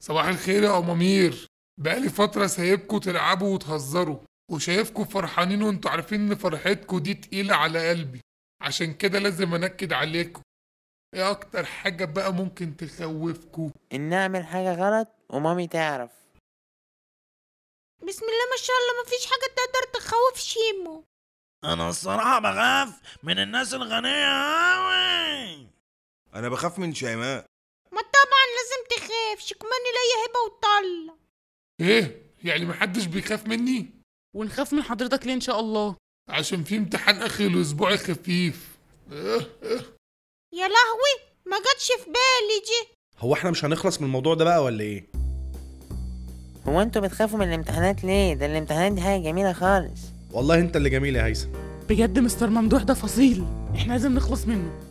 صباح الخير يا أمامير. بقالي فترة سايبكوا تلعبوا وتهزروا وشايفكوا فرحانين، وانتوا عارفين ان فرحتكوا دي تقيلة على قلبي، عشان كده لازم انكد عليكم. ايه اكتر حاجة بقى ممكن تخوفكوا؟ ان اعمل حاجة غلط ومامي تعرف. بسم الله ما شاء الله، مفيش حاجة تقدر تخوف شيمو. انا الصراحة بخاف من الناس الغنية أوي. انا بخاف من شيماء. ما طبعا لازم تخاف، شكمان ليا هبة وطلة. ايه يعني محدش بيخاف مني؟ ونخاف من حضرتك ليه ان شاء الله؟ عشان في امتحان اخر الاسبوع خفيف. يا لهوي، ما جاتش في بالي دي. هو احنا مش هنخلص من الموضوع ده بقى ولا ايه؟ هو انتوا بتخافوا من الامتحانات ليه؟ ده الامتحانات دي حاجة جميلة خالص. والله انت اللي جميل يا هيثم. بجد مستر ممدوح ده فصيل، احنا لازم نخلص منه.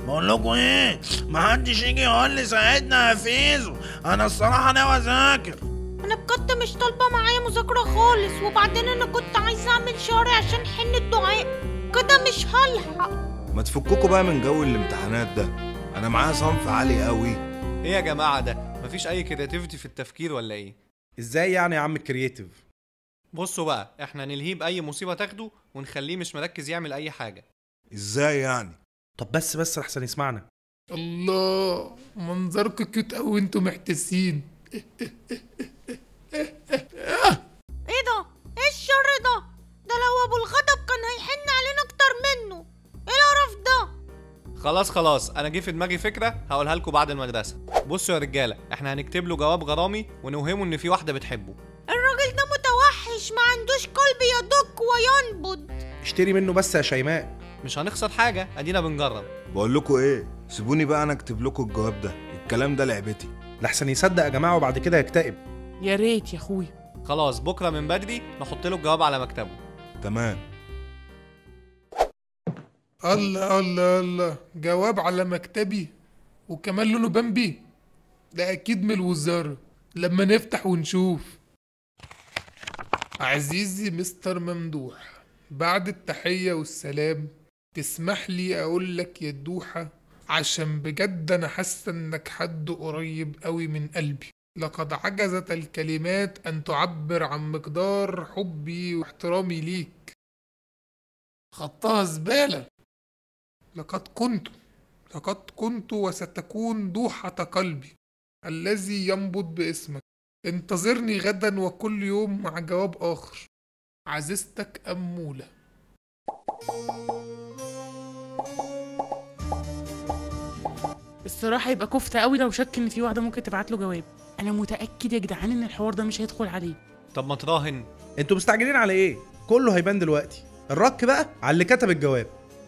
بقول لكم ايه، محدش يجي يقول لي ساعدنا يا فيزو، انا الصراحة ناوي اذاكر. انا بجد مش طالبه معايا مذاكرة خالص، وبعدين انا كنت عايزه اعمل شعري عشان حن الدعاء كده مش هلحق. ما تفككوا بقى من جو الامتحانات ده، انا معايا صنف عالي قوي. ايه يا جماعة ده؟ مفيش اي creativity في التفكير ولا ايه؟ ازاي يعني يا عم creative؟ بصوا بقى، احنا نلهيه باي مصيبة تاخده ونخليه مش مركز يعمل اي حاجة. ازاي يعني؟ طب بس احسن يسمعنا. الله، منظركم cute قوي وانتوا محتسين. ايه ده؟ ايه الشر ده؟ ده لو ابو الغضب كان هيحن علينا اكتر منه. ايه القرف ده؟ خلاص انا جه في دماغي فكرة هقولها لكم بعد المدرسة. بصوا يا رجاله، احنا هنكتب له جواب غرامي ونوهمه ان في واحدة بتحبه. الراجل ده متوحش، ما عندوش قلب يدق وينبض. اشتري منه بس يا شيماء، مش هنخسر حاجة، ادينا بنجرب. بقول لكم ايه، سيبوني بقى انا اكتب لكم الجواب ده، الكلام ده لعبتي. لحسن يصدق يا جماعة وبعد كده يكتئب. يا ريت يا اخويا. خلاص بكره من بدري نحط له الجواب على مكتبه. تمام. الله الله الله، جواب على مكتبي وكمان لونه بامبي، ده اكيد من الوزارة. لما نفتح ونشوف. عزيزي مستر ممدوح، بعد التحية والسلام تسمح لي اقول لك يا دوحة، عشان بجد انا حاسه انك حد قريب قوي من قلبي. لقد عجزت الكلمات ان تعبر عن مقدار حبي واحترامي ليك. خطها زبالة. لقد كنت وستكون دوحة قلبي الذي ينبض باسمك. انتظرني غدا وكل يوم مع جواب آخر. عزيزتك أمولة. الصراحة يبقى كفتة قوي لو شك إن في واحدة ممكن تبعت له جواب. أنا متأكد يا جدعان إن الحوار ده مش هيدخل عليه. طب ما تراهن. انتوا مستعجلين على إيه؟ كله هيبان دلوقتي. الرك بقى على اللي كتب الجواب.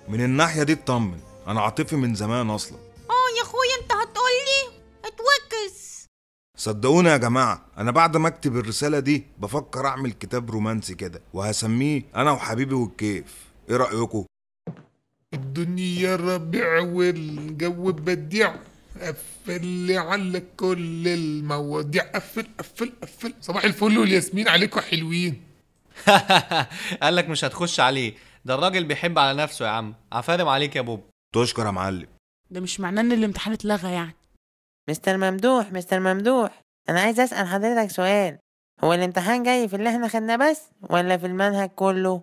من الناحية دي اطمن، أنا عاطفي من زمان أصلا. يا أخويا أنت هتقولي اتوكس. صدقوني يا جماعة، أنا بعد ما أكتب الرسالة دي بفكر أعمل كتاب رومانسي كده، وهسميه أنا وحبيبي والكيف. إيه رأيكم؟ الدنيا ربيع والجو بديع، قفل لي على كل المواضيع، قفل قفل قفل. صباح الفل والياسمين عليكم حلوين. قال لك مش هتخش عليه، ده الراجل بيحب على نفسه يا عم. عفارم عليك يا بوب. تشكر يا معلم. ده مش معناه ان الامتحان اتلغى يعني. مستر ممدوح، مستر ممدوح، انا عايز اسأل حضرتك سؤال. هو الامتحان جاي في اللي احنا خدناه بس ولا في المنهج كله؟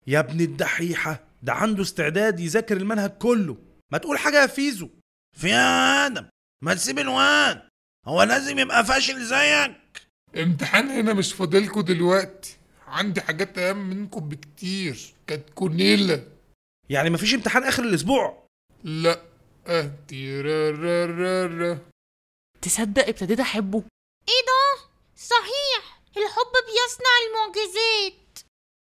يا ابن الدحيحة، ده عنده استعداد يذاكر المنهج كله. ما تقول حاجة يا فيزو. في يا آدم، ما تسيب الواد، هو لازم يبقى فاشل زيك. امتحان هنا مش فاضلكوا دلوقتي، عندي حاجات اهم منكم بكتير. كانت كونيلا. يعني مفيش امتحان اخر الاسبوع؟ لا. تصدق ابتديت احبه. ايه ده؟ صحيح، الحب بيصنع المعجزات.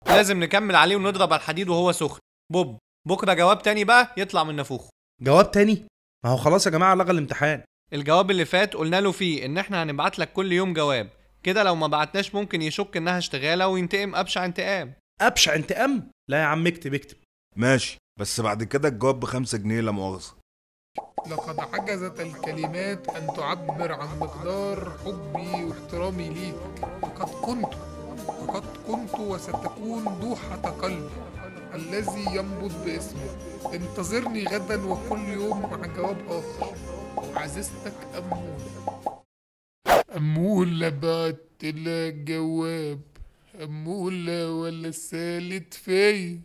لازم نكمل عليه ونضرب على الحديد وهو سخن. بوب، بكره جواب تاني بقى يطلع من نافوخه. جواب تاني؟ ما هو خلاص يا جماعة لغى الامتحان. الجواب اللي فات قلنا له فيه ان احنا هنبعت لك كل يوم جواب، كده لو ما بعتناش ممكن يشك انها اشتغاله وينتقم ابشع انتقام. ابشع انتقام؟ لا يا عم اكتب اكتب. ماشي، بس بعد كده الجواب ب5 جنيه لا مؤاخذة. لقد عجزت الكلمات أن تعبر عن مقدار حبي واحترامي ليك. لقد كنت وستكون دوحة قلبي الذي ينبض باسمك. انتظرني غدا وكل يوم مع جواب آخر. عزيزتك أمولة. أمولة بعتلها جواب، أمولة ولا سالت فيا،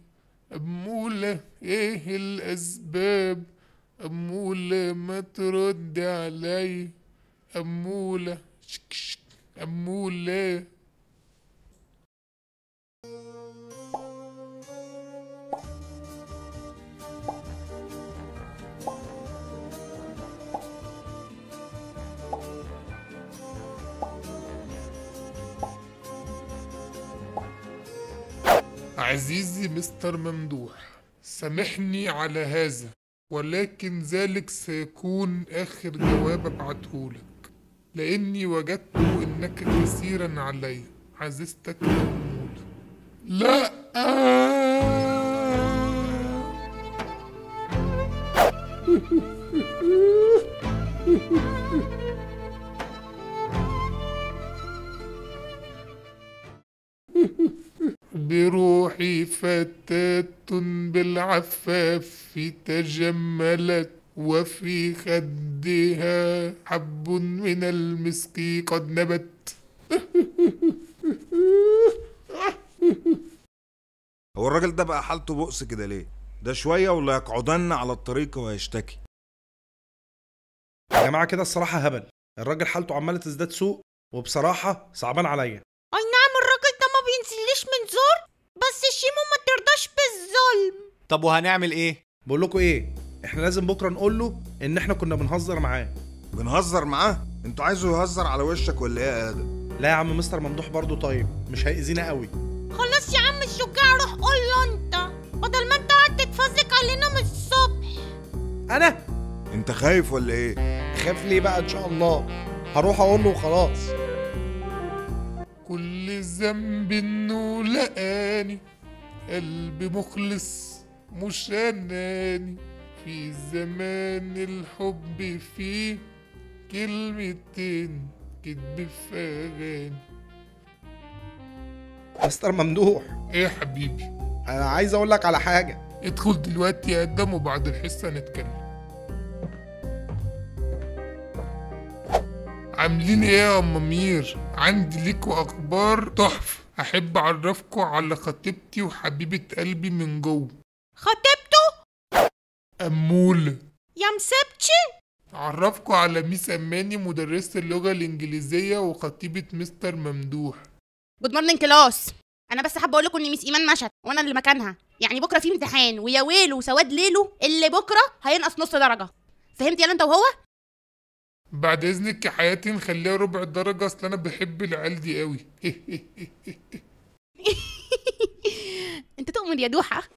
أمولة ايه الأسباب، أمولة ما ترد عليا، أمولة شك شك أمولة. عزيزي مستر ممدوح، سامحني على هذا، ولكن ذلك سيكون آخر جواب أبعتهولك، لأني وجدت إنك كثيرا علي. عزيزتك أمولة. لا. بروحي فتاة بالعفاف تجملت، وفي خدها حب من المسك قد نبت. هو الراجل ده بقى حالته بؤس كده ليه؟ ده شوية ولا يقعدن على الطريق وهيشتكي. يا جماعة كده الصراحة هبل، الراجل حالته عمالة تزداد سوء، وبصراحة صعبان عليا. اي نعم الراجل ده ما بينزليش من زور، بس شيمو ما ترضاش بالظلم. طب وهنعمل ايه؟ بقول لكم ايه، احنا لازم بكره نقول له ان احنا كنا بنهزر معاه. بنهزر معاه؟ انتوا عايزه يهزر على وشك ولا ايه يا ادم؟ لا يا عم مستر ممدوح برضه طيب، مش هيأذينا قوي. خلاص يا عم الشجاع، روح قول له انت، بدل ما انت قاعد تتفزلك علينا من الصبح. انا؟ انت خايف ولا ايه؟ خايف ليه بقى؟ ان شاء الله هروح اقول له وخلاص. كل ذنب انه لقاني قلبي مخلص مش اناني، في زمان الحب فيه كلمتين كدب في اغاني. مستر ممدوح. ايه يا حبيبي؟ انا عايز اقول لك على حاجة. ادخل دلوقتي يا ادم وبعد الحصة نتكلم. عاملين ايه يا ام امير؟ عندي ليكوا اخبار تحفة، احب اعرفكوا على خطيبتي وحبيبه قلبي من جوه. خطيبته؟ اموله. يا مسبتشي. اعرفكوا على ميس اماني، مدرسه اللغة الانجليزية وخطيبه مستر ممدوح. Good morning class. انا بس حابة اقول لكم ان ميس ايمان مشت وانا اللي مكانها، يعني بكره في امتحان، ويا ويله وسواد ليلة اللي بكره هينقص نص درجه. فهمت يلا انت وهو؟ بعد اذنك يا حياتي نخليها ربع درجه، اصل انا بحب العيال دي قوي. انت تؤمر يا دوحة.